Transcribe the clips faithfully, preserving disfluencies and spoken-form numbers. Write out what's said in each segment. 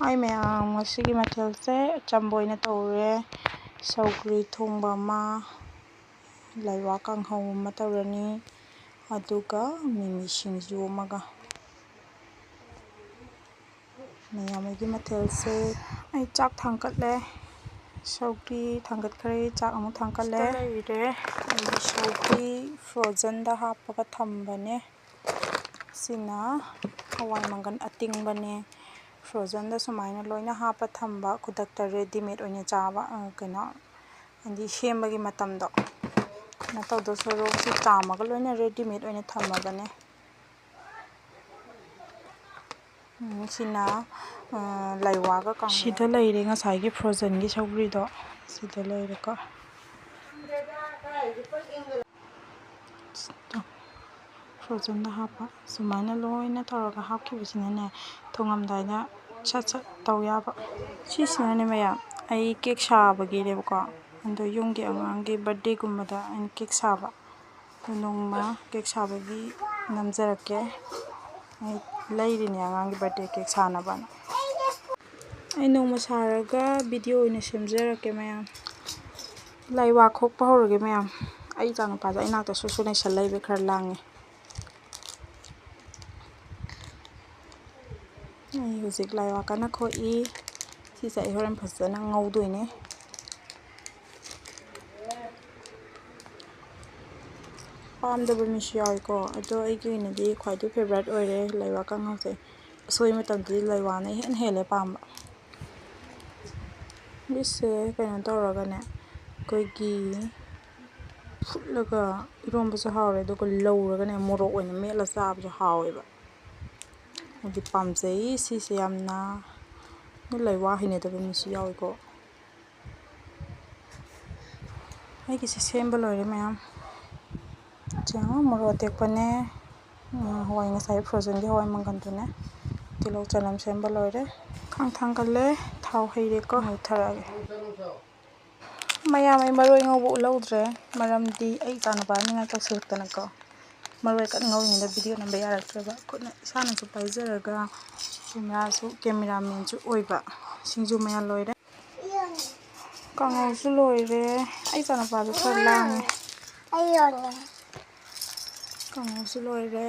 ꯍꯥꯏ ꯃꯌꯥꯝ, ꯉꯁꯤꯒꯤ ꯃꯊꯦꯜꯁꯦ ꯑꯆꯝꯕ ꯑꯣꯏꯅ ꯇꯧꯔꯦ꯫ ꯁꯧꯒ꯭ꯔꯤ ꯊꯣꯡꯕ ꯑꯃ, ꯂꯥꯏꯋꯥ ꯀꯥꯡꯍꯧ ꯑꯃ ꯇꯧꯔꯅꯤ, ꯑꯗꯨꯒ ꯃꯤꯃꯤ ꯁꯤꯡꯖꯨ ꯑꯃꯒ꯫ ꯃꯌꯥꯝ ꯑꯩꯒꯤ ꯃꯊꯦꯜꯁꯦ, ꯑꯩ ꯆꯥꯛ ꯊꯥꯡꯒꯠꯂꯦ꯫ ꯁꯧꯒ꯭ꯔꯤ ꯊꯥꯡꯒꯠꯈ꯭ꯔꯦ, ꯆꯥꯛ ꯑꯃꯨꯛ ꯊꯥꯡꯒꯠꯂꯦ꯫ ꯁꯤꯗ ꯂꯩꯔꯦ꯫ ꯑꯩꯒꯤ ꯁꯧꯒ꯭ꯔꯤ ꯐ꯭ꯔꯣꯖꯟꯗ ꯍꯥꯞꯄꯒ ꯊꯝꯕꯅꯦ꯫ ꯁꯤꯅ ꯍꯋꯥꯏ ꯃꯪꯒꯟ ꯑꯇꯤꯡꯕꯅꯦ꯫ ꯐ꯭ꯔꯣꯖꯟꯗ ꯁꯨꯃꯥꯏꯅ ꯂꯣꯏꯅ ꯍꯥꯞꯄ ꯊꯝꯕ, ꯈꯨꯗꯛꯇ ꯔꯦꯗꯤꯃꯦꯗ ꯑꯣꯏꯅ ꯆꯥꯕ, ꯑ, ꯀꯩꯅꯣ, ꯍꯥꯏꯗꯤ ꯁꯦꯝꯕꯒꯤ ꯃꯇꯝꯗꯣ ꯀꯩꯅꯣ ꯇꯧꯗꯧ ꯁꯔꯨꯛ ꯁꯤ ꯆꯥꯝꯃꯒ ꯂꯣꯏꯅ ꯔꯦꯗꯤꯃꯦꯗ ꯑꯣꯏꯅ ꯊꯝꯃꯕꯅꯦ꯫ ꯎꯝ, ꯁꯤꯅ, ꯑ, ꯂꯥꯏꯋꯥꯒ ꯀꯥꯡꯍꯧ꯫ ꯁꯤꯗ ꯂꯩꯔꯦ ꯉꯁꯥꯏꯒꯤ ꯐ꯭ꯔꯣꯖꯟꯒꯤ ꯁꯧꯒ꯭ꯔꯤꯗꯣ꯫ ꯁꯤꯗ ꯂꯩꯔꯦꯀꯣ꯫ ꯐ꯭ꯔꯣꯖꯟꯗ ꯍꯥꯞꯄ꯫ ꯁꯨꯃꯥꯏꯅ ꯂꯣꯏꯅ ꯇꯧꯔꯒ ꯍꯥꯞꯈꯤꯕꯁꯤꯅꯅꯦ, ꯊꯣꯡꯉꯝꯗꯥꯏꯗ ꯁꯠ ꯁꯠ ꯇꯧ ꯌꯥꯕ꯫ ꯁꯤꯁꯤꯅꯅꯦ ꯃꯌꯥꯝ, ꯑꯩ ꯀꯦꯛ ꯁꯥꯕꯒꯤꯅꯦꯕꯀꯣ꯫ ꯑꯗꯣ ꯌꯨꯝꯒꯤ ꯑꯉꯥꯡꯒꯤ ꯕꯥꯔꯗꯦꯒꯨꯝꯕꯗ ꯑꯩꯅ ꯀꯦꯛ ꯁꯥꯕ꯫ ꯑꯗꯣ ꯅꯣꯡꯃ ꯀꯦꯛ ꯁꯥꯕꯒꯤ ꯅꯝꯖꯔꯛꯀꯦ꯫ ꯑꯩ ꯂꯩꯔꯤꯅꯦ ꯑꯉꯥꯡꯒꯤ ꯕꯥꯔꯗꯦ ꯀꯦꯛ ꯁꯥꯅꯕꯅ꯫ ꯑꯩ ꯅꯣꯡꯃ ꯁꯥꯔꯒ ꯚꯤꯗꯤꯑꯣ ꯑꯣꯏꯅ ꯁꯦꯝꯖꯔꯛꯀꯦ ꯃꯌꯥꯝ꯫ ꯂꯥꯏꯋꯥ ꯈꯣꯛꯄ ꯍꯧꯔꯒꯦ ꯃꯌꯥꯝ꯫ ꯑꯩ ꯏꯆꯥꯅꯨꯄꯥꯗꯣ ꯑꯩ ꯅꯥꯛꯇ ꯁꯨ ꯁꯨ ꯅꯩꯁꯜ ꯂꯩꯕꯩ ꯈꯔ ꯂꯥꯡꯉꯦ꯫ ꯑꯩ ꯍꯧꯖꯤꯛ ꯂꯥꯏꯋꯥ ꯀꯟꯅ ꯈꯣꯛꯏ꯫ ꯁꯤꯁꯦ ꯑꯩ ꯍꯣꯔꯦꯟ ꯐꯖꯅ ꯉꯧꯗꯣꯏꯅꯦ꯫ ꯄꯥꯝꯗꯕ ꯃꯤꯁꯨ ꯌꯥꯎꯏꯀꯣ, ꯑꯗꯣ ꯑꯩꯒꯤ ꯑꯣꯏꯅꯗꯤ ꯈ꯭ꯋꯥꯏꯗꯒꯤ ꯐꯦꯚꯔꯥꯏꯠ ꯑꯣꯏꯔꯦ ꯂꯥꯏꯋꯥ ꯀꯥꯡꯍꯧꯁꯦ꯫ ꯑꯁꯣꯏ ꯃꯇꯝꯗꯗꯤ ꯂꯥꯏꯋꯥꯅ ꯏꯍꯦꯟ ꯍꯦꯜꯂꯦ ꯄꯥꯝꯕ꯫ ꯁꯤꯁꯦ ꯀꯩꯅꯣ ꯇꯧꯔꯒꯅꯦ, ꯑꯩꯈꯣꯏꯒꯤ ꯐꯨꯠꯂꯒ ꯏꯔꯣꯝꯕꯁꯨ ꯍꯥꯎꯔꯦ, ꯑꯗꯨꯒ ꯂꯧꯔꯒꯅꯦ ꯃꯣꯔꯣꯛ ꯑꯣꯏꯅ ꯃꯦꯠꯂ ꯆꯥꯕꯁꯨ ꯍꯥꯎꯋꯦꯕ꯫ ꯑꯩꯗꯤ ꯄꯥꯝꯖꯩ ꯁꯤꯁꯦ ꯌꯥꯝꯅ꯫ ꯑꯗꯨ ꯂꯥꯏꯋꯥ ꯍꯩꯅꯗꯕ ꯃꯤꯁꯨ ꯌꯥꯎꯏꯀꯣ꯫ ꯑꯩꯒꯤꯁꯦ ꯁꯦꯝꯕ ꯂꯣꯏꯔꯦ ꯃꯌꯥꯝ꯫ ꯌꯦꯡꯉꯣ, ꯃꯣꯔꯣꯛ ꯑꯇꯦꯛꯄꯅꯦ, ꯎꯝ, ꯍꯋꯥꯏ, ꯉꯁꯥꯏ ꯐ꯭ꯔꯣꯖꯟꯒꯤ ꯍꯋꯥꯏ ꯃꯪꯒꯟꯗꯨꯅꯦ꯫ ꯇꯤꯜꯍꯧ ꯆꯅꯝ ꯁꯦꯝꯕ ꯂꯣꯏꯔꯦ꯫ ꯈꯥꯡ ꯊꯥꯡꯒꯠꯂꯦ, ꯊꯥꯎ ꯍꯩꯔꯦꯀꯣ, ꯉꯧꯊꯔꯛꯑꯒꯦ꯫ ꯃꯌꯥꯝ, ꯑꯩ ꯃꯔꯣꯏ ꯉꯧꯕ ꯎꯠꯍꯧꯗ꯭ꯔꯦ, ꯃꯔꯝꯗꯤ ꯑꯩ ꯏꯆꯥꯅꯨꯄꯥ ꯅꯤꯡꯉꯥꯏ ꯇꯧꯁꯤꯜꯂꯛꯇꯅꯀꯣ꯫ ꯃꯔꯣꯏ ꯀꯟꯅ ꯉꯧꯔꯤꯉꯩꯗ ꯚꯤꯗꯤꯑꯣ ꯅꯝꯕ ꯌꯥꯔꯛꯇ꯭ꯔꯕ꯫ ꯈꯨꯠꯅ ꯏꯁꯥꯅꯁꯨ ꯄꯥꯏꯖꯔꯒ ꯀꯦꯃꯦꯔꯥꯁꯨ, ꯀꯦꯃꯦꯔꯥꯃꯦꯟꯁꯨ ꯑꯣꯏꯕ꯫ ꯁꯤꯡꯖꯨ ꯃꯌꯥꯟ ꯂꯣꯏꯔꯦ꯫ ꯀꯥꯡꯉꯧꯁꯨ ꯂꯣꯏꯔꯦ꯫ ꯑꯩ ꯏꯆꯥꯅꯨꯄꯥꯁꯨ ꯈꯔ ꯂꯥꯡꯉꯦ꯫ ꯀꯥꯡꯉꯧꯁꯨ ꯂꯣꯏꯔꯦ꯫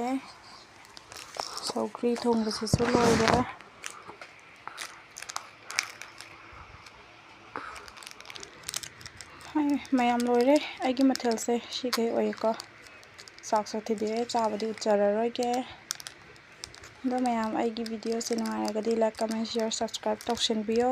ꯁꯧꯒ꯭ꯔꯤ ꯊꯣꯡꯕꯁꯤꯁꯨ ꯂꯣꯏꯔꯦ꯫ ꯍꯥꯏ, ꯃꯌꯥꯝ ꯂꯣꯏꯔꯦ꯫ ꯑꯩꯒꯤ ꯃꯊꯦꯜꯁꯦ ꯁꯤꯈꯩ ꯑꯣꯏꯌꯦꯀꯣ꯫ ꯆꯥꯛꯁꯨ ꯊꯤꯗꯣꯛꯑꯦ, ꯆꯥꯕꯗꯤ ꯎꯠꯆꯔꯔꯣꯏꯒꯦ꯫ ꯑꯗꯣ ꯃꯌꯥꯝ, ꯑꯩꯒꯤ ꯚꯤꯗꯤꯑꯣꯁꯦ ꯅꯨꯡꯉꯥꯏꯔꯒꯗꯤ like, comment, share, subscribe ꯇꯧꯁꯤꯟꯕꯤꯌꯣ꯫